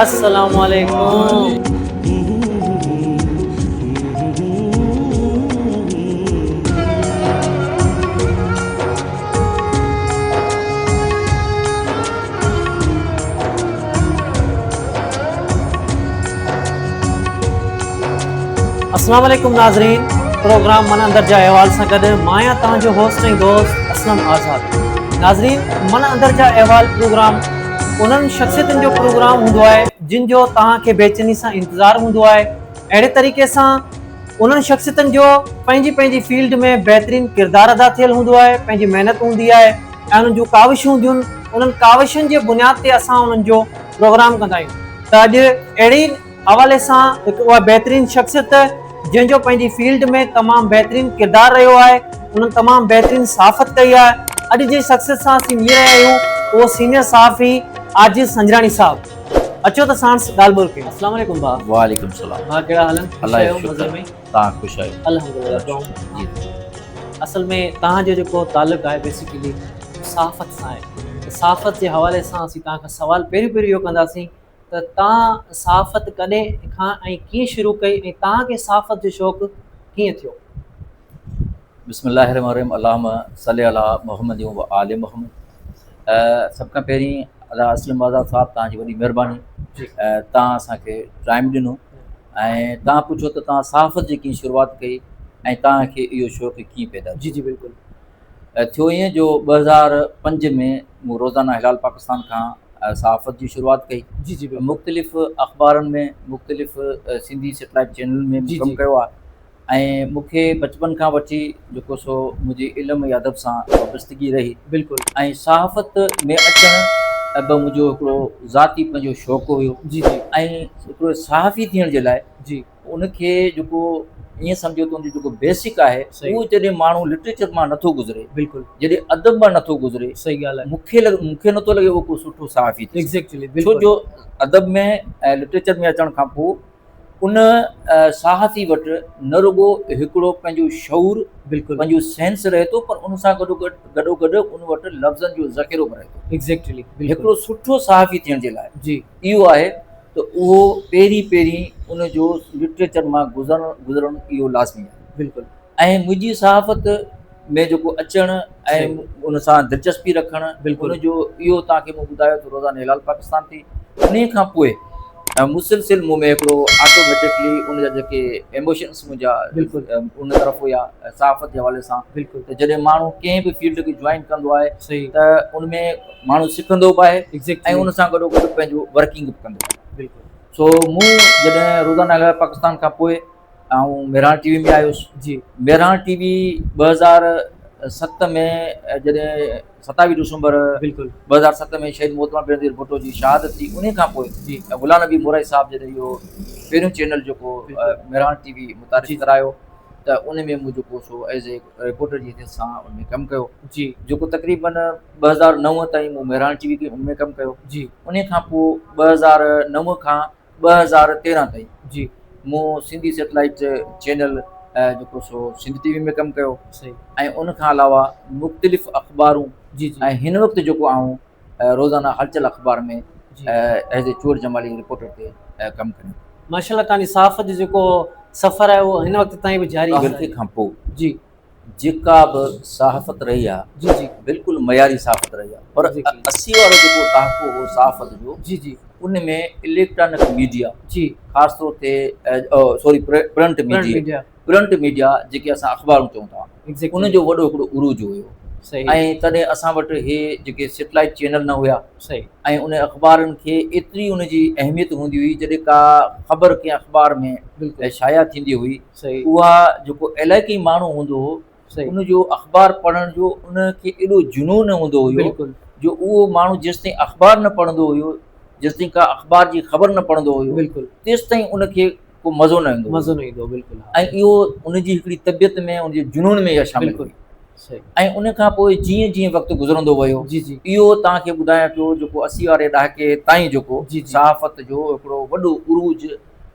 السلام عليڪم. اسلام عليڪم ناظرين پروگرام من اندر جا احوال سان گڏ مان آهيان توهان جو هوسٽ ۽ دوست اسلم آزاد ناظرين من اندر جا احوال پروگرام انهن شخصيتن جو پروگرام هوندو آهي جن جو توهان کي بيچيني سان انتظار هوندو آهي اهڙي طريقي سان انهن شخصيتن جو پنهنجي پنهنجي فيلڊ ۾ بهترين ڪردار ادا ٿيل هوندو آهي پنهنجي محنت هوندي آهي ۽ انهن جون ڪاوشون هونديون انهن ڪاوشن جي بنياد تي اسان انهن جو پروگرام ڪندا آهيون ته اڄ اهڙي حوالي سان هڪ اها بهترين شخصيت جنهن جو پنهنجي فيلڊ ۾ تمام بهترين ڪردار رهيو آهي انهن تمام بهترين صحافت ڪئي آهي اڄ جنهن شخصيت سان اسين ملي رهيا آهيون اهو سينيئر صحافي عاجز سنجراڻي صاحب اچو ته ساڻس ڳالهه ٻولهه ڪيون. السلام عليڪم ڀاء. وعليڪم السلام. ڀاء ڪهڙا حال آهن؟ خوش آهيو مزي ۾؟ توهان خوش آهيو؟ الحمدلله دعائون. جي اصل ۾ توهان جو جيڪو تعلق آهي بيسيڪلي صحافت سان آهي ته صحافت جي حوالي سان اسين توهان کان سوال پهريون پهريون اهو ڪنداسين ته توهان صحافت ڪڏهن کان ۽ ڪيئن شروع ڪئي ۽ توهان کي صحافت جو شوق ڪيئن ٿيو؟ بسم الله الرحمن الرحيم اللهم صلي علي محمد و آل محمد سڀ کان پهرين ادا اسلم آزاد صاحب توهان جي وڏي مهرباني توهان اسان کي ٽائيم ڏنو ۽ توهان پڇيو ته توهان صحافت جي ڪيئن شروعات ڪئي ۽ توهان کي اهو شوق ڪيئن پيدا ٿيو؟ جي جي بلڪل ٿيو ائين جو 2005 ۾ مون روزانه هلال پاڪستان کان صحافت جي شروعات ڪئي. جي جي بلڪل. مختلف اخبارن ۾ مختلف سنڌي سيٽلائيٽ چينلن ۾ مون ڪم ڪيو آهي ۽ مون کي بچپن کان وٺي جيڪو سو منهنجي علم ۽ ادب سان وابستگي رهي. بلڪل. ۽ صحافت ۾ اچڻ به منهنجو هڪڙو ذاتي پنهنجو شوق هيو. جي جي. ۽ هڪڙو صحافي ٿيڻ جي لاء جي. ان کي جيڪو ائين سمجهو ته ان جو جيڪو بيسڪ آهي اهو جڏهن ماڻهو لٽريچر مان نٿو گذري بلڪل جڏهن ادب مان نٿو گذري صحيح ڳالهه آهي مونکي لڳ مونکي نٿو لڳي اهو ڪو سٺو صحافي ٿي ايگزيڪٽلي ڇو جو ادب ۾ ۽ لٽريچر ۾ اچڻ کان پوء ان صحافي وٽ نه رڳو هڪڙو پنهنجو شعور بلڪل پنهنجو سينس رهي ٿو پر ان سان گڏو گڏ گڏو گڏ ان وٽ لفظن جو ذخيرو به رهي ٿو ايگزيڪٽلي هڪڙو سٺو صحافي ٿيڻ جي لاء جي اهو آهي ته اهو پهرين پهرين ان جو لٽريچر مان گذرڻ گذرڻ اهو لازمي آهي. بلڪل. ۽ منهنجي صحافت ۾ جيڪو اچڻ ۽ ان سان دلچسپي رکڻ بلڪل ان جو اهو توهان کي مون ٻڌايو ته روزانه هلال پاڪستان ٿي انهي کان پوء مسلسل مون ۾ هڪڙو آٽوميٽڪلي ان جا جيڪي ايموشنس منهنجا بلڪل ان طرف هيا صحافت جي حوالي سان بلڪل ته جڏهن ماڻهو ڪنهن به فيلڊ کي جوائن ڪندو آهي صحيح ته ان ۾ ماڻهو سکندو به آهي ۽ ان سان گڏو گڏ پنهنجو ورڪنگ به ڪندو آهي. بلڪل. سو مون جڏهن روزانه هلال پاڪستان کان پوء آئون مهراڻ ٽي وي ۾ آيس. جي. مهراڻ ٽي وي 2007 ۾ جڏهن 27 ڊسمبر بلڪل 2007 ۾ شهيد محترمه بينظير ڀٽو جي شهادت ٿي انهي کان پوء جي غلام نبي مورائي صاحب جڏهن اهو پهريون چينل جيڪو مهراڻ ٽي وي متعارف ڪرايو ته ان ۾ مون جيڪو سو ايز اي رپورٽر جي حيثيت سان ان ۾ ڪم ڪيو. جي. جيڪو تقريبن 2009 تائين مون مهراڻ ٽي وي تي ان ۾ ڪم ڪيو. جي. انهي کان پوء 2009 کان 2013 تائين جي. مون سنڌي سيٽلائيٽ چينل جيڪو سو سنڌ ٽي وي ۾ ڪم ڪيو. صحيح. ۽ ان کان علاوه مختلف اخبارون جي جي. ۽ هن وقت جيڪو آئون روزانه هلچل اخبار ۾ ايز اي چور جمالي رپورٽر تي ڪم ڪريان ٿو. ماشاءالله توهان جي صحافت جو جيڪو سفر آهي اهو هن وقت تائين به جاري آهي. غرقي کان پوء جي. جيڪا به صحافت رهي آهي جي جي. بلڪل معياري صحافت رهي آهي پر 80 وارو جيڪو ڏهاڪو هو صحافت جو جي جي. ان ۾ اليڪٽرانڪ ميڊيا جي. خاص طور تي sorry print media print media جيڪي اسان اخبارون چئون ٿا ان جو وڏو هڪڙو عروج هيو ۽ تڏهن اسان وٽ هي جيڪي سيٽلائيٽ چينل نه هيا ۽ ان اخبارن کي ايتري ان جي اهميت هوندي هئي جڏهن ڪا خبر ڪنهن اخبار ۾ شايع ٿيندي هئي اها جيڪو علائقي ماڻهو هوندو هو ان جو اخبار پڙهڻ جو ان کي ايڏو جنون هوندو هيو جو اهو ماڻهو جيستائين اخبار نه پڙهندو هيو جيستائين ڪا اخبار جي خبر نه پڙهندو هيو تيستائين ان کي ڪو مزو نه ايندو مزو نه ايندو بلڪل ۽ اهو ان جي هڪڙي طبيعت ۾ ان جي جنون ۾ اها شامل هئي صحيح ۽ ان کان پوء جيئن جيئن وقت گذرندو ويو جي جي اهو توهان کي ٻڌايان پيو جيڪو 80 واري ڏهاڪي تائين جيڪو جي جي صحافت جو هڪڙو وڏو عروج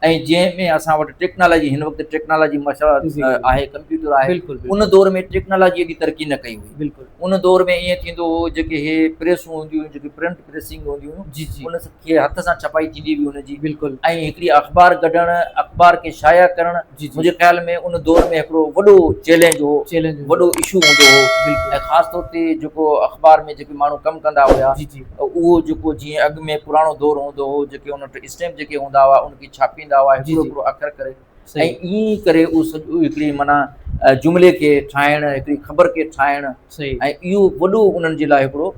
۽ جنهن ۾ اسان وٽ ٽيڪنالاجي هن وقت ٽيڪنالاجي ماشاء الله آهي ڪمپيوٽر آهي ان دور ۾ ٽيڪنالاجي ايڏي ترقي نه ڪئي هئي بلڪل ان دور ۾ ائين ٿيندو هو جيڪي هي پريسون هونديون هيون جيڪي پرنٽ پريسنگ هونديون هيون جي جي ان کي هٿ سان ڇپائي ٿيندي هئي ان جي بلڪل ۽ هڪڙي اخبار ڪڍڻ اخبار کي شايع ڪرڻ جي منهنجي خيال ۾ ان دور ۾ هڪڙو وڏو چئلينج هو چئلينج وڏو اشو هوندو هو بلڪل ۽ خاص طور تي جيڪو اخبار ۾ جيڪي ماڻهو ڪم ڪندا هيا جي جي اهو جيڪو جيئن اڳ ۾ پراڻو دور هوندو هو جيڪي ان وٽ اسٽيمپ جيڪي هوندا هئا ان کي ڇاپيندا هئا هڪڙو هڪڙو اکر ڪري ۽ ائين ئي ڪري اهو سڄو هڪڙي معنيٰ جملي کي ٺاهڻ هڪڙي خبر کي ٺاهڻ ۽ اهو وڏو انهن جي لاء هڪڙو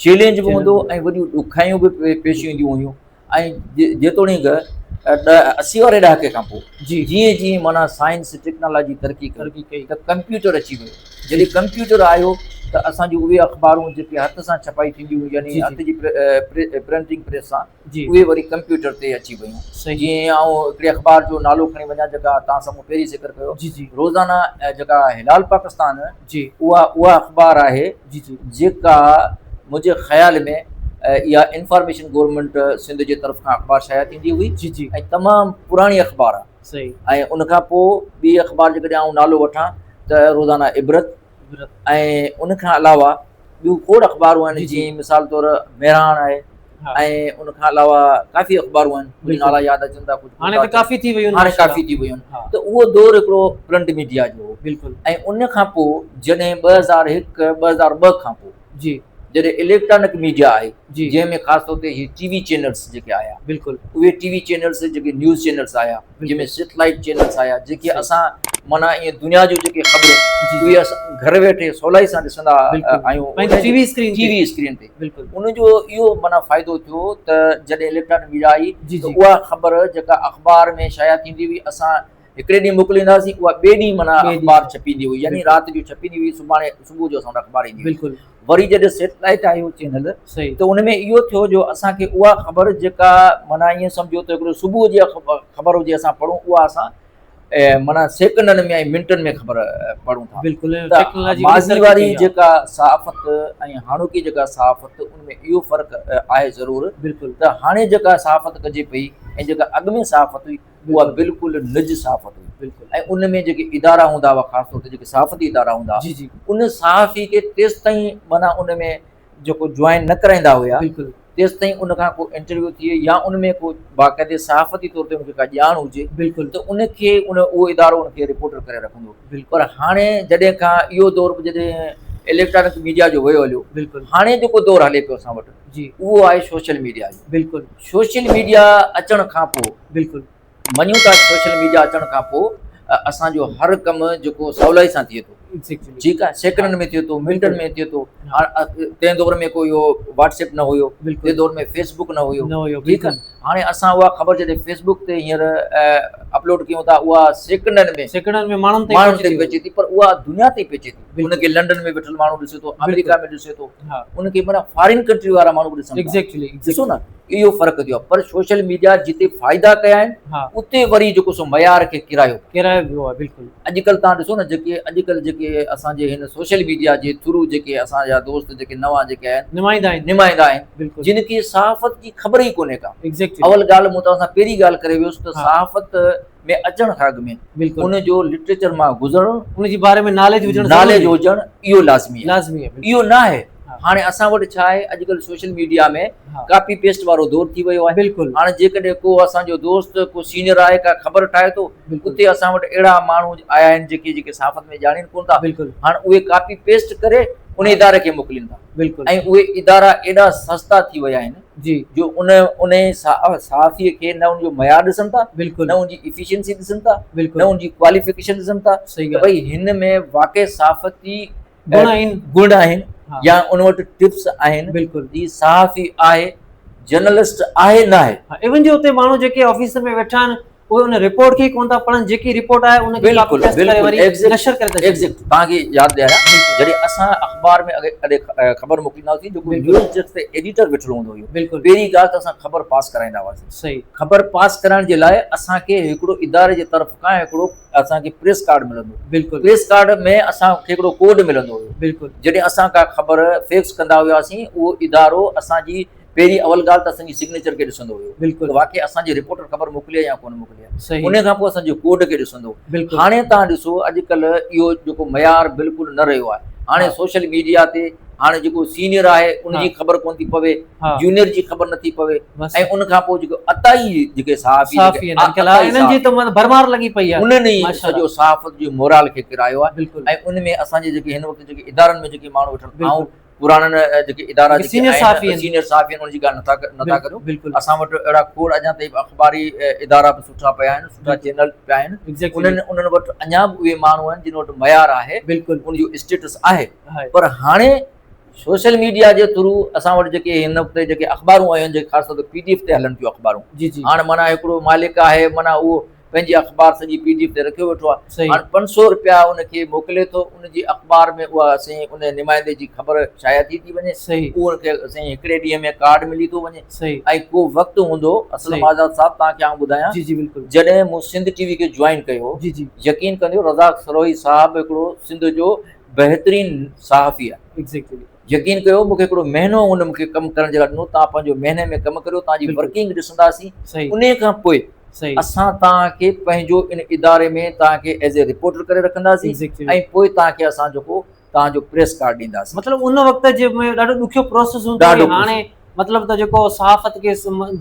چئلينج به هوندو ۽ وڏيون ڏکايون به پيش اينديون هيون ۽ جيتوڻيڪ 80 واري ڏهاڪي کان پوء جي جيئن جيئن معنيٰ سائنس ٽيڪنالاجي ترقي ڪئي ته ڪمپيوٽر اچي ويو جڏهن ڪمپيوٽر آيو ته اسان جون اهي اخبارون جيڪي هٿ سان ڇپائي ٿينديون هيون يعني هٿ جي پرنٽنگ پريس سان اهي وري ڪمپيوٽر تي اچي ويون جيئن آئون هڪڙي اخبار جو نالو کڻي وڃان جيڪا توهان سان مون پهرين ذڪر ڪيو جي جي روزانه جيڪا هلال پاڪستان جي اها اها اخبار آهي جي جي جيڪا منهنجي خيال ۾ اها انفارميشن گورنمينٽ سنڌ جي طرف کان اخبار شايع ٿيندي هئي جي جي ۽ تمام پراڻي اخبار آهي صحيح ۽ ان کان پوء ٻي اخبار جيڪڏهن آئون نالو وٺان ته روزانه عبرت ۽ ان کان علاوه ٻيون کوڙ اخبارون آهن جيئن مثال طور مهراڻ آهي ۽ ان کان علاوه ڪافي اخبارون آهن ڪجهه نالا ياد اچن ٿا ڪجهه هاڻي ته ڪافي ٿي ويون هاڻي ڪافي ٿي ويون ته اهو دور هڪڙو پرنٽ ميڊيا جو هو بلڪل ۽ ان کان پوء جڏهن 2001 2002 کان پوء جي جڏهن اليڪٽرانڪ ميڊيا آئي جي جنهن ۾ خاص طور تي هي ٽي وي چينلز جيڪي آيا بلڪل اهي ٽي وي چينلز جيڪي نيوز چينلز آيا جنهن ۾ سيٽلائيٽ چينلز آيا جيڪي اسان معنيٰ ائين دنيا جون جيڪي خبرون اهي اسان گهر ويٺي سولائي سان ڏسندا آهيون T V screen T V screen تي بلڪل ان جو اهو معنيٰ فائدو ٿيو ته جڏهن اليڪٽرانڪ ميڊيا آئي ته اها خبر جيڪا اخبار ۾ شايع ٿيندي هئي اسان هڪڙي ڏينهن موڪلينداسين اها ٻئي ڏينهن معنيٰ اخبار ڇپيندي هئي يعني رات جو ڇپيندي هئي سڀاڻي صبح جو اسان وٽ اخبار ايندي هئي بلڪل وري جڏهن سيٽلائيٽ آيو چينل ته ان ۾ اهو ٿيو جو اسان کي اها خبر جيڪا معنيٰ ائين سمجهو ته هڪڙو صبح جي خبر هجي اسان پڙهون اها اسان معنيٰ سيڪنڊن ۾ ۽ منٽن ۾ خبر پڙهون ٿا بلڪل ماضي واري جيڪا صحافت ۽ هاڻوڪي جيڪا صحافت ان ۾ اهو فرق آهي ضرور بلڪل ته هاڻي جيڪا صحافت ڪجي پئي ۽ جيڪا اڳ ۾ صحافت هئي اها بلڪل نج صحافت هئي بلڪل ۽ ان ۾ جيڪي ادارا هوندا هئا خاص طور تي جيڪي صحافتي ادارا هوندا جي جي ان صحافي کي تيستائين معنيٰ ان ۾ جيڪو جوائن نه ڪرائيندا هيا بلڪل تيستائين ان کان ڪو انٽرويو ٿئي يا ان ۾ ڪو باقاعدي صحافتي طور تي ان کي ڪا ڄاڻ هجي بلڪل ته ان کي ان اهو ادارو ان کي رپورٽر ڪري رکندو بلڪل پر هاڻي جڏهن کان اهو دور به جڏهن اليڪٽرانڪ ميڊيا جو ويو هليو بلڪل هاڻي جيڪو دور هلي پيو اسان وٽ جي اهو آهي سوشل ميڊيا جو بلڪل سوشل ميڊيا اچڻ کان پوء بلڪل مڃون ٿا سوشل ميڊيا اچڻ کان پوء اسان جو هر ڪم جيڪو سولائي سان ٿئي ٿو ٺيڪ آهي سيڪنڊن ۾ ٿئي ٿو منٽن ۾ ٿئي ٿو تنهن دور ۾ ڪو اهو واٽس ايپ نه هيو تنهن دور ۾ فيس بڪ نه هيو ٺيڪ آهي هاڻي اسان اها خبر جڏهن فيس بڪ تي هينئر اپلوڊ ڪيون ٿا اها سيڪنڊن ۾ سيڪنڊن ۾ ماڻهن تائين پهچي ٿي پر اها دنيا تائين پهچي ٿي ان کي لنڊن ۾ ويٺل ماڻهو ڏسي ٿو آمريڪا ۾ ڏسي ٿو ان کي معنيٰ فارين ڪنٽري وارا ماڻهو به ڏسن ٿا ايگزيڪٽلي ڏسو نه اهو فرق ٿيو آهي پر سوشل ميڊيا جتي فائدا ڪيا آهن اتي وري جيڪو سو معيار کي ڪرايو ڪرايو ويو آهي بلڪل اڄڪلهه تان ڏسو نه جيڪي اڄڪلهه جيڪي اسان جي هن سوشل ميڊيا جي ٿرو جيڪي اسان جا دوست جيڪي نوان جيڪي آهن نمائندا آهن نمائندا آهن بلڪل جن کي صحافت جي خبر ئي ڪونهي ڪا ايگزيڪٽلي اول ڳالهه مون توهان سان پهرين ڳالهه ڪري ويس ته صحافت ۾ اچڻ کان اڳ ۾ بلڪل ان جو لٽريچر مان گذرڻ ان جي باري ۾ ناليج هجڻ ناليج هجڻ اهو لازمي آهي لازمي آهي اهو نه آهي هاڻي اسان وٽ ڇا آهي اڄڪلهه سوشل ميڊيا ۾ ڪاپي پيسٽ وارو دور ٿي ويو آهي بلڪل هاڻي جيڪڏهن ڪو اسان جو دوست ڪو سينيئر آهي ڪا خبر ٺاهي ٿو اتي اسان وٽ اهڙا ماڻهو آيا آهن جيڪي جيڪي صحافت ۾ ڄاڻين ڪون ٿا بلڪل هاڻي اهي ڪاپي پيسٽ ڪري ان اداري کي موڪلين ٿا بلڪل ۽ اهي ادارا ايڏا سستا ٿي ويا آهن جي جو ان ان صحافي کي نه ان جو معيار ڏسن ٿا بلڪل نه ان جي افيشنسي ڏسن ٿا بلڪل نه ان جي ڪواليفڪيشن ڏسن ٿا صحيح ته ڀئي هن ۾ واقعي صحافتي گڻ آهن گڻ آهن يا ان وٽ ٽپس آهن بلڪل هي صحافي آهي جرنلسٽ آهي نه آهي ايون جو اتي ماڻهو جيڪي آفيس ۾ ويٺا آهن اهي ان رپورٽ کي ڪون ٿا پڙهن جيڪي رپورٽ آهي ان کي ڪاپي پيسٽ ڪري وري نشر ڪري ٿا ڇڏين. ايگزيڪٽ توهان کي ياد ڏياريان جڏهن اسان اخبار ۾ اڳي خبر موڪليندا هئاسين جيڪو نيوز ڊيسڪ تي ايڊيٽر ويٺل هوندو هيو بلڪل پهرين ڳالهه ته اسان خبر پاس ڪرائيندا هئاسين صحيح خبر پاس ڪرائڻ جي لاء اسان کي هڪڙو اداري جي طرف کان هڪڙو اسان کي پريس ڪارڊ ملندو بلڪل پريس ڪارڊ ۾ اسان کي هڪڙو ڪوڊ ملندو هيو بلڪل جڏهن اسان ڪا خبر فيڪس ڪندا هياسين اهو ادارو اسان جي پهرين اول ڳالهه ته اسان جي سگنيچر کي ڏسندو هيو بلڪل واقعي اسان جي رپورٽر خبر موڪلي آهي يا ڪونه موڪلي آهي صحيح ان کان پوء اسان جي ڪوڊ کي ڏسندو بلڪل هاڻي تان ڏسو اڄڪلهه اهو جيڪو معيار بلڪل نه رهيو آهي هاڻي سوشل ميڊيا تي هاڻي جيڪو سينيئر آهي ان جي خبر ڪونه ٿي پوي جونيئر جي خبر نٿي پوي ۽ ان کان پوء جيڪو عطائي جيڪي صحافي انهن جي ته ڀرمار لڳي پئي آهي انهن ئي سڄو صحافت جي مورال کي ڪرايو آهي ۽ ان ۾ اسان جي جيڪي هن وقت جيڪي ادارن ۾ جيڪي ماڻهو ويٺل آئون پراڻن جيڪي ادارا جيڪي سينيئر صحافي آهن سينيئر صحافي آهن ان جي ڳالهه نٿا نٿا ڪريون بلڪل اسان وٽ اهڙا کوڙ اڃا تائين اخباري ادارا به سٺا پيا آهن سٺا چينل پيا آهن انهن انهن وٽ اڃا به اهي ماڻهو آهن جن وٽ معيار آهي بلڪل ان جو اسٽيٽس آهي پر هاڻي سوشل ميڊيا جي ٿرو اسان وٽ جيڪي هن وقت جيڪي اخبارون آيون آهن جيڪي خاص طور تي پي ڊي ايف تي هلن ٿيون اخبارون جي جي هاڻي معنيٰ هڪڙو مالڪ آهي معنيٰ اهو پنهنجي اخبار سڄي پي ڊي ايف تي رکيو ويٺو آهي هاڻي 500 روپيا ان کي موڪلي ٿو ان جي اخبار ۾ اها سائين ان نمائندي جي خبر شايع ٿي ٿي وڃي صحيح اهو ان کي سائين هڪڙي ڏينهن ۾ ڪارڊ ملي ٿو وڃي صحيح ۽ ڪو وقت هوندو اسلم آزاد صاحب توهان کي آئون ٻڌايان جي جي بلڪل جڏهن مون سنڌ ٽي وي کي جوائن ڪيو جي جي يقين ڪنديو رزاق سروهي صاحب هڪڙو سنڌ جو بهترين صحافي آهي ايگزيڪٽلي يقين ڪيو مون کي هڪڙو مهينو ان مون کي ڪم ڪرڻ جي لاء ڏنو توهان پنهنجو مهيني ۾ ڪم ڪريو توهان جي ورڪنگ ڏسنداسين انهي کان پوء اسان توهان کي پنهنجو ان اداري ۾ توهان کي ايز اي رپورٽر ڪري رکنداسين ۽ پوء توهان کي اسان جيڪو توهان جو پريس ڪارڊ ڏينداسين. مطلب ان وقت جي ۾ ڏاڍو ڏکيو پروسيس هوندو هو هاڻي مطلب ته جيڪو صحافت کي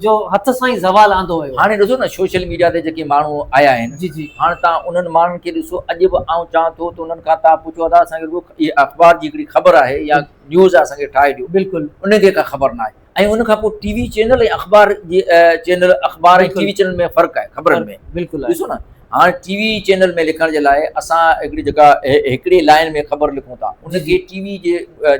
جو هٿ سان ئي زوال آندو ويو. هاڻي ڏسو نه سوشل ميڊيا تي جيڪي ماڻهو آيا آهن جي جي هاڻي توهان انهن ماڻهن کي ڏسو اڄ به آئون چوان ٿو ته انهن کان توهان پڇو ادا اسان کي رڳو اها اخبار جي هڪڙي خبر آهي يا نيوز آهي اسان کي ٺاهي ڏيو بلڪل انهن کي ڪا خبر ناهي ۽ ان کان پوء ٽي وي چينل ۽ اخبار جي چينل اخبار ۽ ٽي وي چينل ۾ فرق آهي خبرن ۾ بلڪل ڏسو نه هاڻي ٽي وي چينل ۾ لکڻ جي لاء اسان هڪڙي جيڪا هڪڙي لائن ۾ خبر لکون ٿا ان کي ٽي وي جي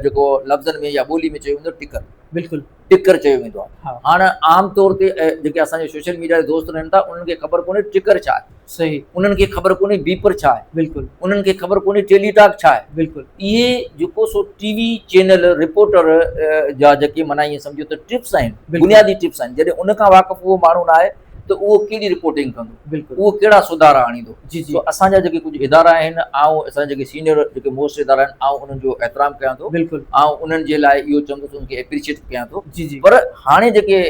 جيڪو لفظن ۾ يا ٻولي ۾ چيو ويندو ٽڪر بلڪل ٽڪر چيو ويندو آهي هاڻ عام طور تي جيڪي اسان جي سوشل ميڊيا جا دوست رهن ٿا انهن کي خبر ڪونهي ٽڪر ڇا آهي صحيح انهن کي خبر ڪونهي بيپر ڇا آهي بلڪل انهن کي خبر ڪونهي ٽيلي ٽاڪ ڇا آهي بلڪل اهي جيڪو سو ٽي وي چينل رپورٽر جا جيڪي معنيٰ ائين سمجهو ته ٽپس آهن بنيادي ٽپس آهن جڏهن ان کان واقف اهو ماڻهو نه آهي ته اهو ڪهڙي رپورٽنگ ڪندو بلڪل اهو ڪهڙا سڌارا آڻيندو جي جي سو اسان جا جيڪي ڪجهه ادارا آهن آئون اسان جيڪي سينيئر جيڪي موسٽ ادارا آهن آئون انهن جو احترام ڪيان ٿو بلڪل آئون انهن جي لاء اهو چوندس انهن کي اپريشيٽ ڪيان ٿو جي جي پر هاڻي جيڪي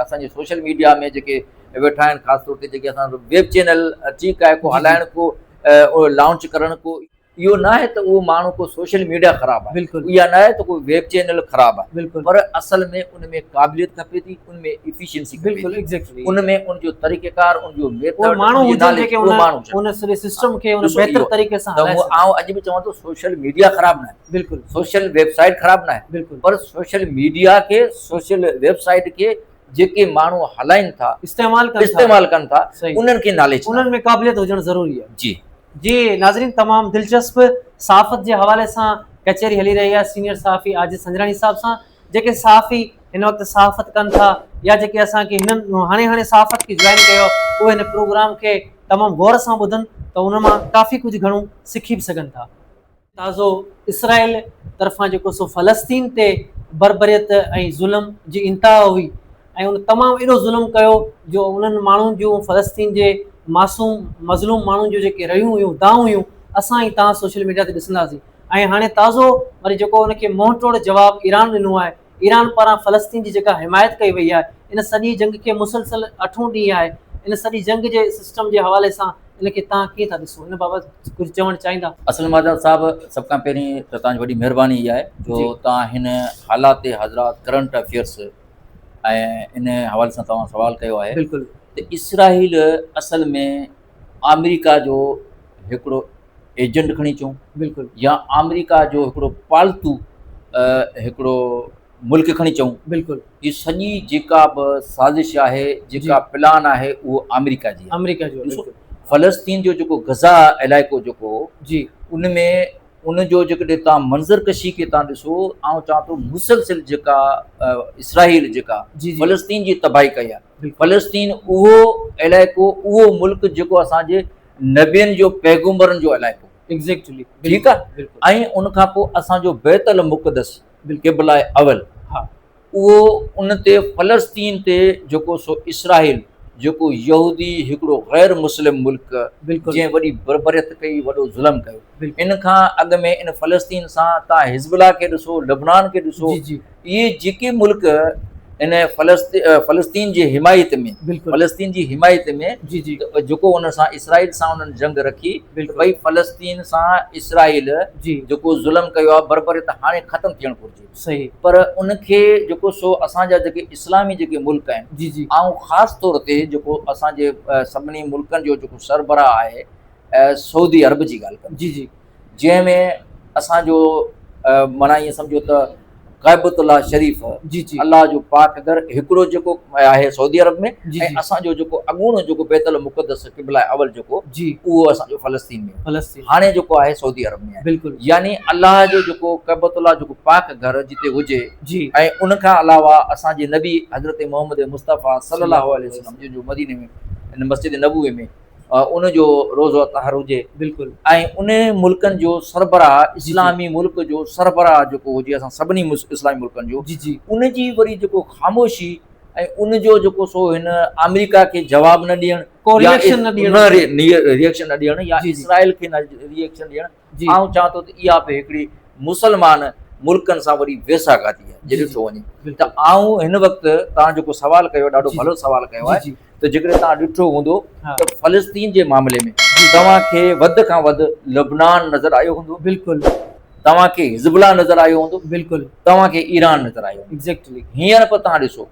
اسان جي سوشل ميڊيا ۾ جيڪي ويٺا آهن خاص طور تي جيڪي اسان ويب چينل ٺيڪ آهي ڪو هلائڻ ڪو لانچ ڪرڻ ڪو اهو ناهي ته اهو ماڻهو ڪو سوشل ميڊيا خراب آهي بلڪل اها ناهي ته ڪو ويب چينل خراب آهي بلڪل پر اصل ۾ ان ۾ قابليت کپي ٿي ان ۾ افيشنسي کپي بلڪل ايگزيڪٽلي ان ۾ ان جو طريقه ڪار ان جو ميٿڊ ماڻهو هجن جيڪي ان ان سڄي سسٽم کي ان بهتر طريقي سان هلائي سگهن آئون اڄ به چوان ٿو سوشل ميڊيا خراب ناهي بلڪل سوشل ويب سائيٽ خراب ناهي بلڪل پر سوشل ميڊيا کي سوشل ويب سائيٽ کي جيڪي ماڻهو هلائين ٿا استعمال ڪن ٿا استعمال ڪن ٿا انهن کي ناليج انهن ۾ قابليت هجڻ ضروري آهي جي جي ناظرين تمام دلچسپ صحافت جي حوالي سان ڪچهري هلي رهي آهي سينيئر صحافي عاجز سنجراڻي صاحب سان جيڪي صحافي هن وقت صحافت ڪن ٿا يا جيڪي اسان کي هنن هاڻي هاڻي صحافت کي جوائن ڪيو اهي هن پروگرام کي تمام غور سان ٻڌن ته ان مان ڪافي ڪجهه گهڻو سکي به سگهن ٿا. تازو اسرائيل طرفان جيڪو سو فلسطين تي بربريت ۽ ظلم جي انتها هئي ۽ ان تمام ايڏو ظلم ڪيو جو انهن ماڻهن جون فلسطين جي معصوم مظلوم ماڻهن جون جيڪي رڙيون هيون دانهون هيون اسان ۽ توهان سوشل ميڊيا تي ڏسنداسين ۽ هاڻي تازو وري جيڪو ان کي منهن ٽوڙ جواب ايران ڏنو آهي ايران پاران فلسطين جي جيڪا حمايت ڪئي وئي آهي ان سڄي جنگ کي مسلسل اٺون ڏينهن آهي ان سڄي جنگ جي سسٽم جي حوالي سان ان کي توهان ڪيئن ٿا ڏسو ان بابت ڪجهه چوڻ چاهيندا. اسلم آزاد صاحب سڀ کان پهرين ته توهان جي وڏي مهرباني اها آهي جو توهان هن حالات حضرات ڪرنٽ افيئرس ۽ ان حوالي سان توهان سوال ڪيو آهي بلڪل ته اسرائيل اصل ۾ آمريڪا جو هڪڙو ايجنٽ کڻي چئون بلڪل يا آمريڪا جو هڪڙو پالتو هڪڙو ملڪ کڻي چئون بلڪل هي سڄي جيڪا به سازش آهي جيڪا پلان آهي اهو آمريڪا جي آمريڪا جو ڏسو فلسطين جو جيڪو غزا علائقو جيڪو هو جي ان ۾ ان جو جيڪڏهن تان منظر ڪشي کي تان ڏسو آئون چوان ٿو مسلسل جيڪا اسرائيل جيڪا جي فلسطين جي تباهي ڪئي آهي فلسطين اهو علائقو اهو ملڪ جيڪو اسان جي نبين جو پيغمبرن جو علائقو ايگزيڪٽلي ٺيڪ آ ۽ ان کان پوء اسان جو بيت المقدس قبله اول ها اهو ان تي فلسطين تي جيڪو سو اسرائيل جيڪو يهودي هڪڙو غير مسلم ملڪ جنهن وڏي بربريت ڪئي وڏو ظلم ڪيو ان کان اڳ ۾ ان فلسطين سان تان حزب الله کي ڏسو لبنان کي ڏسو جي جي اهي جيڪي ملڪ ان فلسطين جي حمايت ۾ فلسطين جي حمايت ۾ جي جي جيڪو ان سان اسرائيل سان انهن جنگ رکي ڀئي فلسطين سان اسرائيل جي جيڪو ظلم ڪيو آهي بربريت هاڻي ختم ٿيڻ گهرجي صحيح پر ان کي جيڪو سو اسان جا جيڪي اسلامي جيڪي ملڪ آهن جي جي آئون خاص طور تي جيڪو اسان جي سڀني ملڪن جو جيڪو سربراهه آهي سعودي عرب جي ڳالهه ڪندس جي جي جنهن ۾ اسان جو معنيٰ ائين سمجهو ته ڪعبة الله شريف جي جي الله جو پاڪ گهر هڪڙو جيڪو آهي سعودي عرب ۾ جي ۽ اسان جو جيڪو اڳوڻو جيڪو بيت المقدس قبله اول جيڪو جي اهو اسان جو فلسطين ۾ فلسطين هاڻي جيڪو آهي سعودي عرب ۾ آهي بلڪل يعني الله جو جيڪو ڪعبة الله جيڪو پاڪ گهر جتي هجي جي ۽ ان کان علاوه اسان جي نبي حضرت محمد مصطفيٰ صلي الله عليه وسلم جن جو مديني ۾ مسجد نبوي ۾ ان جو روضو اطهر هجي بلڪل ۽ ان ملڪن جو سربراهه اسلامي ملڪ جو سربراهه جيڪو هجي اسان سڀني اسلامي ملڪن جو جي جي ان جي وري جيڪو خاموشي ۽ ان جو جيڪو سو هن آمريڪا کي جواب نه ڏيڻ ڪو ريئڪشن نه ڏيڻ نه ريئڪشن نه ڏيڻ يا اسرائيل کي نه ريئڪشن ڏيڻ آئون چوان ٿو ته اها به هڪڙي مسلمان ملڪن سان وڏي ويساهه گهاتي آهي جي ڏٺو وڃي ته آئون هن وقت توهان جيڪو سوال ڪيو ڏاڍو ڀلو سوال ڪيو آهي ته جيڪڏهن توهان ڏٺو هوندو ته فلسطين جي معاملي ۾ توهان کي وڌ کان وڌ لبنان نظر آيو هوندو بلڪل توهان کي حزب الله نظر آيو هوندو بلڪل توهان کي ايران نظر آيو ايگزيڪٽلي هينئر به توهان ڏسو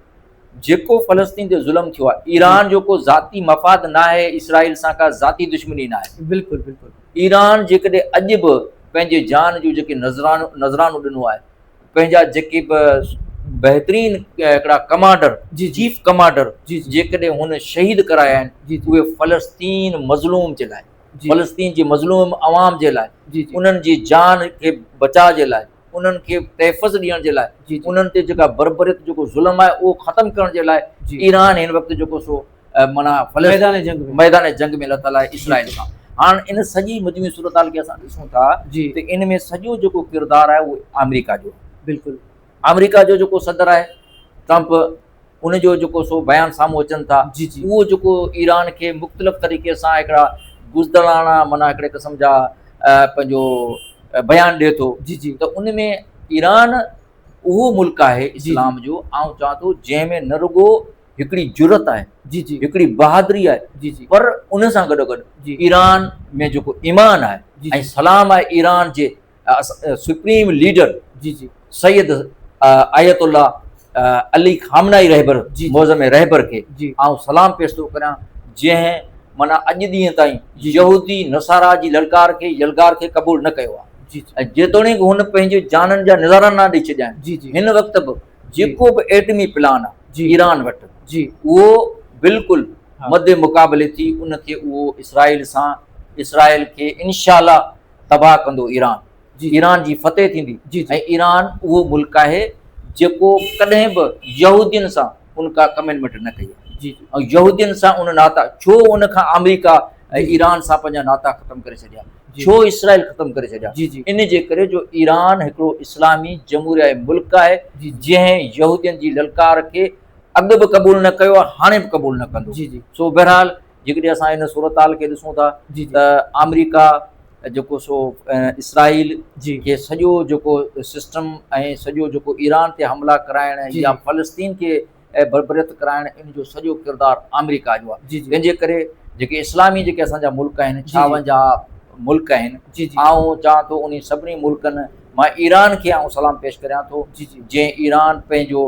جيڪو فلسطين تي ظلم ٿيو آهي ايران جو ڪو ذاتي مفاد ناهي اسرائيل سان ڪا ذاتي دشمني ناهي بلڪل بلڪل ايران جيڪڏهن اڄ به پنهنجي جان جو جيڪي نذرانو نذرانو ڏنو آهي پنهنجا جيڪي به بهترين هڪڙا ڪمانڊر جي چيف ڪمانڊر جي جي جيڪڏهن هن شهيد ڪرايا آهن جي اهي فلسطين مظلوم جي لاء جي فلسطين جي مظلوم عوام جي لاء جي جي انهن جي جان کي بچاء جي لاء انهن کي تحفظ ڏيڻ جي لاء جي جي انهن تي جيڪا بربريت جيڪو ظلم آهي اهو ختم ڪرڻ جي لاء جي ايران هن وقت جيڪو سو معنيٰ فلسطين ميدان جنگ ۾ ميدان جنگ ۾ لٿل آهي اسرائيل سان هاڻ ان سڄي مجموعي صورتحال کي اسان ڏسون ٿا جي ته ان ۾ سڄو جيڪو ڪردار آهي اهو آمريڪا جو بلڪل آمريڪا جو جيڪو صدر آهي ٽرمپ ان جو جيڪو سو بيان سامهون اچن ٿا جي جي اهو جيڪو ايران کي مختلف طريقي سان هڪڙا بزدلاڻا معنيٰ هڪڙي قسم جا پنهنجو بيان ڏئي ٿو جي جي ته ان ۾ ايران اهو ملڪ آهي اسلام جو آئون چوان ٿو جنهن ۾ نه رڳو هڪڙي جرئت آهي جي جي هڪڙي بهادري آهي جي جي پر ان سان گڏو گڏ جي ايران ۾ جيڪو ايمان آهي جي ۽ سلام آهي ايران جي سپريم ليڊر جي جي سيد آيت الله علي خامنائي رهبر جي معظم رهبر کي جي آئون سلام پيش ٿو ڪريان جنهن معنيٰ اڄ ڏينهن تائين يهودي نصارا جي للڪار کي يلغار کي قبول نه ڪيو آهي جي جي ۽ جيتوڻيڪ هن پنهنجي جانن جا نذرانا ڏئي ڇڏيا آهن جي جي هن وقت به جيڪو به ايٽمي پلان آهي جي ايران وٽ جي اهو بلڪل مد مقابلي ٿي ان کي اهو اسرائيل سان اسرائيل کي انشاء الله تباهه ڪندو ايران جي ايران جي فتح ٿيندي جي ۽ ايران اهو ملڪ آهي جيڪو ڪڏهن به يهودين سان ان ڪا ڪمٽمينٽ نه ڪئي آهي جي ۽ يهودين سان ان ناتا ڇو ان کان آمريڪا ۽ ايران سان پنهنجا ناتا ختم ڪري ڇڏيا ڇو اسرائيل ختم ڪري ڇڏيا جي جي ان جي ڪري جو ايران هڪڙو اسلامي جمهوريائي ملڪ آهي جي جنهن يهودين جي للڪار کي اڳ به قبول نه ڪيو آهي هاڻي به قبول نه ڪندو جي جي سو بهرحال جيڪڏهن اسان ان صورتحال کي ڏسون ٿا جي جي ته آمريڪا جيڪو سو اسرائيل جي کي سڄو جيڪو سسٽم ۽ سڄو جيڪو ايران تي حملا ڪرائڻ جي يا فلسطين کي بربريت ڪرائڻ ان جو سڄو ڪردار آمريڪا جو آهي جي جي تنهن جي ڪري جيڪي اسلامي جيڪي اسان جا ملڪ آهن جي 56 ملڪ آهن جي جي آئون چاهان ٿو انهي سڀني ملڪن مان ايران کي آئون سلام پيش ڪريان ٿو جي جي جنهن ايران پنهنجو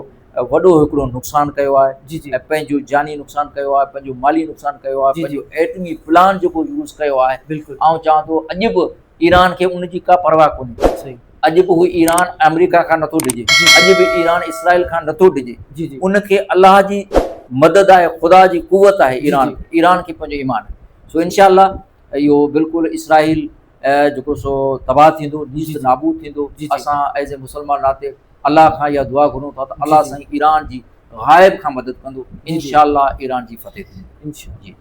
وڏو هڪڙو نقصان ڪيو آهي جي جي ۽ پنهنجو جاني نقصان ڪيو آهي پنهنجو مالي نقصان ڪيو آهي جي جي پنهنجو ايٽمي پلان جيڪو يوز ڪيو آهي بلڪل آئون چوان ٿو اڄ به ايران کي ان جي ڪا پرواهه ڪونهي صحيح اڄ به هو ايران آمريڪا کان نٿو ڊڄي جي اڄ به ايران اسرائيل کان نٿو ڊڄي جي جي ان کي الله جي مدد آهي خدا جي قوت آهي جي ايران جي ايران کي پنهنجو ايمان آهي سو انشاء الله اهو بلڪل اسرائيل جيڪو سو تباهه ٿيندو جي نيست جي نابود ٿيندو جي جي اسان ايز اي مسلمان ناتي الله کان اها دعا گهرون ٿا ته جي الله جي سائين ايران جي غائب کان مدد ڪندو جي جي انشاء الله ايران جي فتح ٿيندي انشاء جي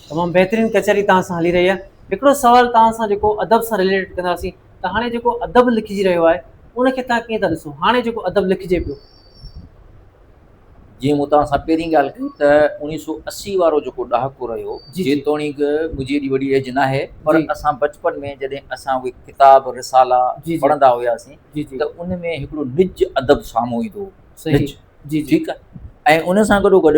تمام بهترين ڪچهري توهان سان هلي رهي آهي هڪڙو سوال توهان سان جيڪو ادب سان رليٽيڊ ڪنداسين ته هاڻي جيڪو ادب لکجي رهيو آهي ان کي توهان ڪيئن ٿا ڏسو هاڻي جيڪو ادب لکجي پيو جيئن مون توهان سان پهرين ڳالهه ڪئي ته اوڻيهه سو 80 وارو جيڪو ڏهاڪو رهيو جي جي جيتوڻيڪ منهنجي ايڏي وڏي ايج ناهي پر جي اسان بچپن ۾ جڏهن اسان اهي ڪتاب رسالا جي جي پڙهندا هياسين جي جي ته ان ۾ هڪڙو نج ادب سامهون ايندو هو صحيح نج جي جي ٺيڪ آهي. ۽ ان سان گڏو گڏ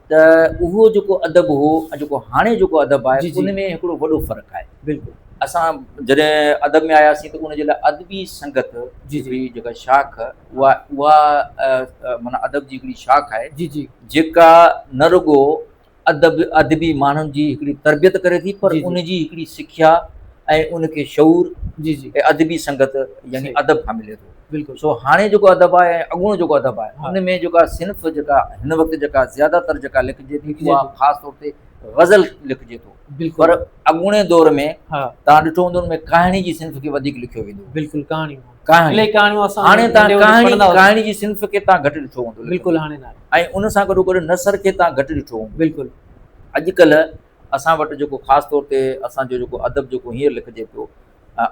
ته اهو جيڪو ادب هو ۽ جيڪو هاڻي جيڪو ادب آهي ان ۾ هڪڙو وڏو فرق آهي. بلڪل. اسان جڏهن ادب ۾ آياسين ته ان جي لاء ادبي سنگت جي جيڪا شاخ اها اها معنيٰ ادب جي هڪڙي شاخ آهي جي جي جيڪا نه رڳو ادب ادبي ماڻهن جي هڪڙي تربيت ڪري ٿي پر ان جي هڪڙي سکيا ۽ ان کي شعور جي جي ۽ ادبي سنگت يعني ادب کان ملي ٿو. بلڪل. سو هاڻي جيڪو ادب آهي ۽ اڳوڻو جيڪو ادب آهي ان ۾ جيڪا صنف جيڪا هن وقت جيڪا زياده تر جيڪا لکجي ٿي اها خاص طور تي غزل لکجي ٿو. بلڪل. پر اڳوڻي دور ۾ توهان ڏٺو هوندو ان ۾ ڪهاڻي جي صنف کي وڌيڪ لکيو ويندو هو. بلڪل ڪهاڻيون. ڪهاڻي. الاهي ڪهاڻيون اسان هاڻي توهان ڪهاڻي ڪهاڻي جي صنف کي توهان گهٽ ڏٺو هوندو. بلڪل هاڻي ناهي. ۽ ان سان گڏو گڏ نثر کي توهان گهٽ ڏٺو هوندو. بلڪل. اڄڪلهه اسان وٽ جيڪو خاص طور تي اسان جو جيڪو ادب جيڪو هينئر لکجي پيو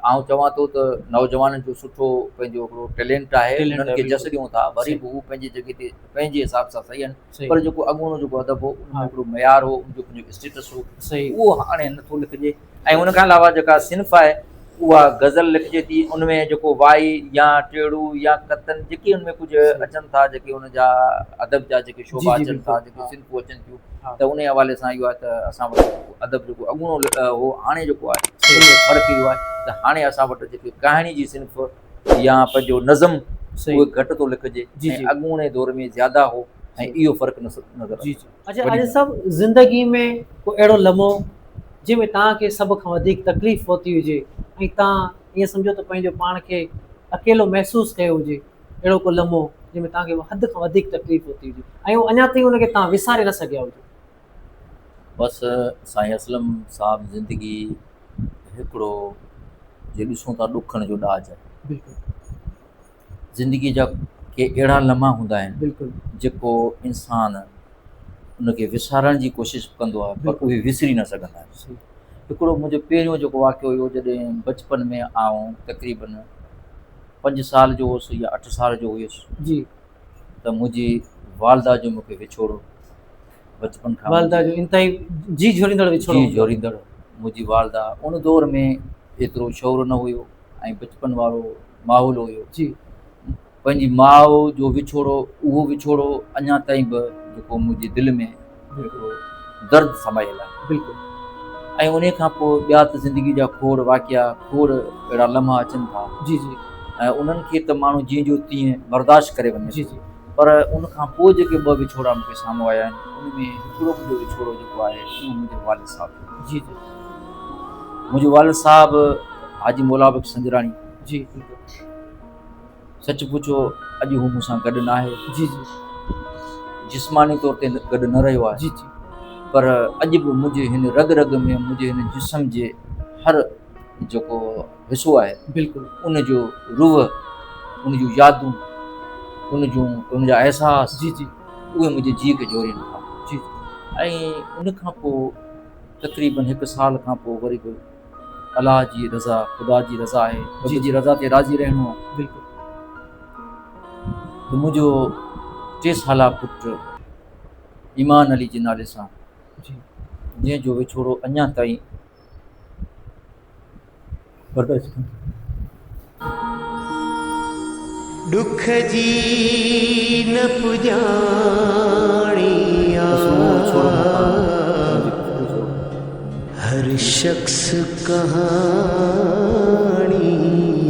آئون چوان ٿو ته نوجوانن جو سٺو پنهنجو هڪڙو ٽيلنٽ آهي انهن کي جس ڏيون ٿا وري به هو پنهنجي جڳهه تي پنهنجي حساب سان صحيح آهن پر جيڪو اڳوڻو جيڪو ادب هو ان ۾ هڪڙو معيار هو ان جو پنهنجو اسٽيٽس هو اهو هاڻي نٿو لکجي ۽ ان کان علاوه جيڪا صنف آهي اها غزل لکجي ٿي ان ۾ جيڪو وائي يا ٽيڙو يا ڪتن جيڪي ان ۾ ڪجهه اچن ٿا جيڪي ان جا ادب جا جيڪي شعبا اچن ٿا جيڪي صنفون اچن ٿيون ته انهي حوالي سان اهو آهي ته اسان وٽ ادب جيڪو اڳوڻو هو هاڻي جيڪو آهي ان ۾ فرق اهو آهي ته هاڻي اسان وٽ جيڪي ڪهاڻي جي صنف يا پنهنجو نظم اهي گهٽ ٿو لکجي ۽ اڳوڻي دور ۾ زياده هو ۽ اهو فرق نظر اچي ٿو. اڇا عاجز صاحب زندگي ۾ ڪو اهڙو لمحو جنهن ۾ توهان کي سڀ کان وڌيڪ تڪليف پهتي هجي ۽ توهان ائين سمجهو ته پنهنجو پاڻ کي اڪيلو محسوس ڪيو هجي اهڙو ڪو لمحو جنهن ۾ توهان کي حد کان وڌيڪ تڪليف پهتي هجي ۽ اهو اڃا تائين ان کي توهان وساري نه سگهيا هجو. بس سائين اسلم صاحب زندگي هڪڙو جي ڏسون ٿا ڏکڻ جو ڏاج آهي. بلڪل. زندگي جا ڪي اهڙا لمحا هوندا آهن بلڪل جيڪو انسان ان کي وسارڻ جي ڪوشش به ڪندو آهي پر اهي وسري نه سگهندا آهن. هڪڙو منهنجو پهريون جيڪو واقعو هيو جڏهن بچپن ۾ آئون تقريبن پنج سال جو هوس يا اٺ سال جو هيس جي ته منهنجي والده جو مون کي وڇوڙو بچپن کان والده جو انتهائي جي جهوريندڙ وڇوڙو جي جهوريندڙ منهنجي والده ان دور ۾ ايترو شعور نه هيو ۽ بچپن وارو ماحول هيو جي پنهنجي ماء جو وڇوڙو اهو وڇوڙو اڃا تائين به جيڪو منهنجي دل ۾ هڪڙو درد سمايل آهي. بلڪل. ۽ انهي کان پوء ٻيا ته زندگي جا کوڙ واقعا کوڙ اهڙا لمحا اچن ٿا. جي جي. ۽ انهن کي ته ماڻهو جيئن جو تيئن برداشت ڪري وڃي جي جي. پر ان کان پوء جيڪي ٻه وڇوڙا مون کي سامهون آيا آهن ان ۾ هڪڙو منهنجو وڇوڙو جيڪو آهي اهو منهنجي والد صاحب جو. جي جي. منهنجو والد صاحب حاجي مولا بخش سنجراڻي. جي بلڪل. سچ پڇو اڄ هو مون سان گڏ ناهي. جي جي. جسماني طور تي گڏ نه رهيو آهي. جي جي. پر اڄ به منهنجي هن رڳ رڳ ۾ منهنجي هن جسم جي هر جيڪو حصو آهي بلڪل ان جو روح ان جون يادون ان جون ان جا احساس جي جي اهي منهنجي جيء کي جوڙين ٿا. جي جي. ۽ ان کان پوء تقريبن هڪ سال کان پوء وري به الله جي رضا خدا جي رضا آهي رب جي رضا تي راضي رهڻو آهي. بلڪل. ته منهنجو ٽي سالا پٽ ايمان علي جي نالي سان جي جنهن جو وڇوڙو اڃا تائين برداشت ڪونه ٿيو. ڏک جي نه پڄاڻي آ. هر شخص ڪهاڻي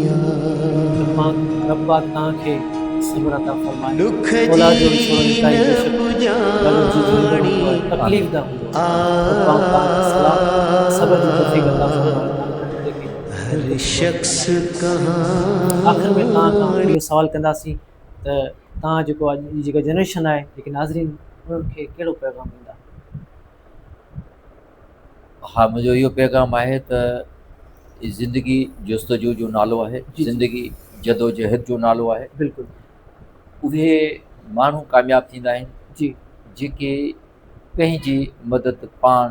آ. پاڪ رب پاڪ توهان کي صبر عطا فرمائي. ڏک اولاد جو جي وڇوڙو انتهائي نه بيشڪ ڏاڍو جي جهوريندڙ پڄاڻي هوندو آهي تڪليف ده هوندو آهي. رب پاڪ توهان کي سلام صبر جي توفيق عطا فرمائي. هر شخص آخر ۾ توهان کان ڪهاڻي. اهو سوال ڪنداسين ته توهان جيڪو اڄ جي جيڪا جنريشن آهي جيڪي ناظرين انهن کي ڪهڙو پيغام ڏيندا؟ ها منهنجو اهو پيغام آهي ته زندگي جستجو جو نالو آهي زندگي جدوجهد جو نالو آهي بلڪل اهي ماڻهو ڪامياب ٿيندا آهن جي جيڪي پنهنجي مدد پاڻ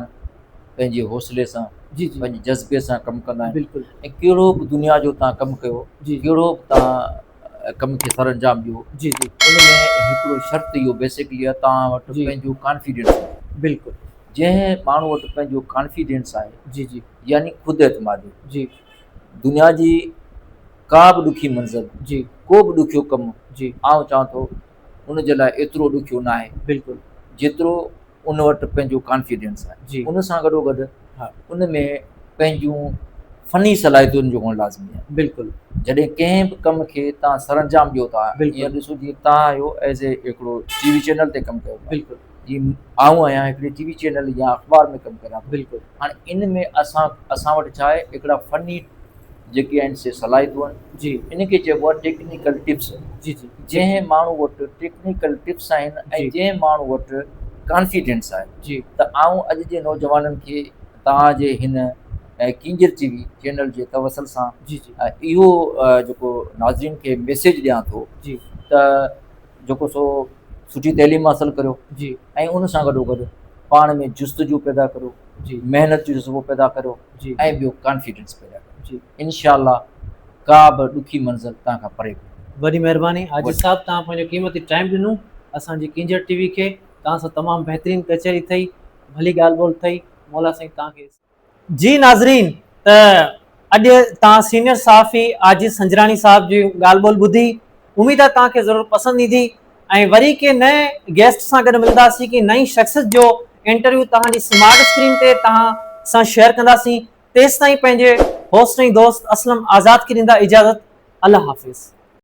پنهنجي حوصلي سان جي جي پنهنجي جذبي سان ڪم ڪندا آهن بلڪل ۽ ڪهڙو به دنيا جو تان ڪم ڪيو جي ڪهڙو به تان ڪم کي سر انجام ڏيو جي جي ان ۾ هڪڙو شرط اهو بيسڪلي آهي تان وٽ پنهنجو ڪانفيڊنس بلڪل جنهن ماڻهو وٽ پنهنجو ڪانفيڊنس آهي جي جي يعني خود اعتمادي جي دنيا جي ڪا به ڏکي منزل جي ڪو به ڏکيو ڪم جي آئون چوان ٿو ان جي لاء ايترو ڏکيو ناهي بلڪل جيترو ان وٽ پنهنجو ڪانفيڊنس آهي جي ان سان گڏو گڏ ها ان ۾ پنهنجون فني صلاحيتن جو هئڻ لازمي آهي بلڪل جڏهن ڪنهن به ڪم کي تان سرانجام ڏيو ٿا بلڪل ائين ڏسو جيئن تان آهيو ايز اي هڪڙو ٽي وي چينل تي ڪم ڪيو ٿا بلڪل جيئن آئون آهيان هڪڙي ٽي وي چينل يا اخبار ۾ ڪم ڪريان ٿو بلڪل هاڻي ان ۾ اسان اسان وٽ ڇا آهي هڪڙا فني جيڪي آهن سي صلاحيتون آهن جي ان کي چئبو آهي ٽيڪنيڪل ٽپس جي جي جنهن ماڻهو وٽ ٽيڪنيڪل ٽپس آهن ۽ جي جنهن ماڻهو وٽ ڪانفيڊنس آهي جي ته آئون اڄ جي نوجوانن کي توهان جي هن ڪينجهر ٽي وي چينل جي توسل سان جي جي اهو جيڪو ناظرين کي ميسيج ڏيان ٿو جي ته جيڪو سو سٺي تعليم حاصل ڪريو جي ۽ ان سان گڏو گڏ پاڻ ۾ جستجو پيدا ڪريو جي محنت جو جذبو پيدا ڪريو جي ۽ ٻيو ڪانفيڊنس پيدا ڪريو جي انشاء الله ڪا به ڏکي منزل توهان کان پري ڪونهي. وڏي مهرباني عاجز صاحب توهان پنهنجو قيمتي ٽائيم ڏنو اسان جي ڪينجهر ٽي وي کي توهان سان تمام بهترين ڪچهري ٿئي ڀلي ڳالهه ٻولهه ٿئي مولا سائين توهان کي جي ناظرين ته اڄ توهان سينيئر صحافي عاجز سنجراڻي صاحب جي ڳالهه ٻولهه ٻڌي اميد آهي توهان کي ضرور پسند ايندي ۽ وري ڪنهن نئين گيسٽ سان گڏ ملنداسين ڪنهن نئين شخصيت جو انٽرويو توهان جي سمارٽ اسڪرين تي توهان سان شيئر ڪنداسين تيستائين پنهنجي هوسٽ ۽ دوست اسلم آزاد کي ڏيندا اجازت الله حافظ.